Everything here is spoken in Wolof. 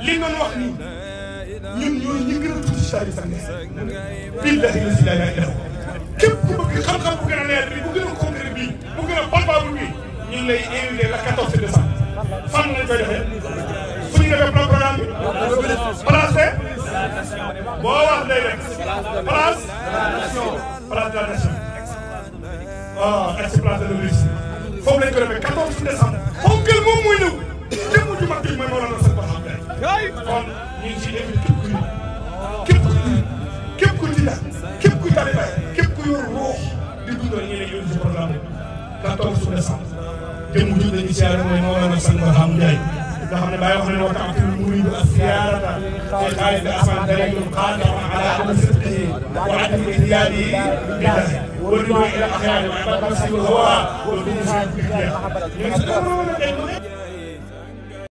li nga wax nii ñun ñooy ñi gën a tuuti si taalibe sax billahi la si laa ilaaha illa képp ku bëgg xam-xam bu gën a leer bi bu gën a concret bi bu gën a palpable bi ñu ngi lay invité le 14 décembre fan lañ koy defee fu ñu defee programme bi place boo wax day rek place de la nation ex-place de l'Obélisque foofu lañ ko defee 14 décembre fonkal moom mooy ñëw jëmm ju mag bi mooy Mawlana Sëñ Barham Ndiaye kon ñu ngi ciy invité képp ku tijaan képp ku taalibe képp ku yor ruux di dundal ñu lay yóbbu ci programme bi 14 décembre jëmm ju dañuy siyaare mooy Mawlana Sëñ Barham Ndiaye nga xam ne bàyyi wax na ne wa ta'til muridu as-siyarata fi xaalid asan dalilun qadirun ala anna sidqihi wa adami ihtiyadihi billahi wa rujuu ila al-akhyari wa ibadati al-hawa wa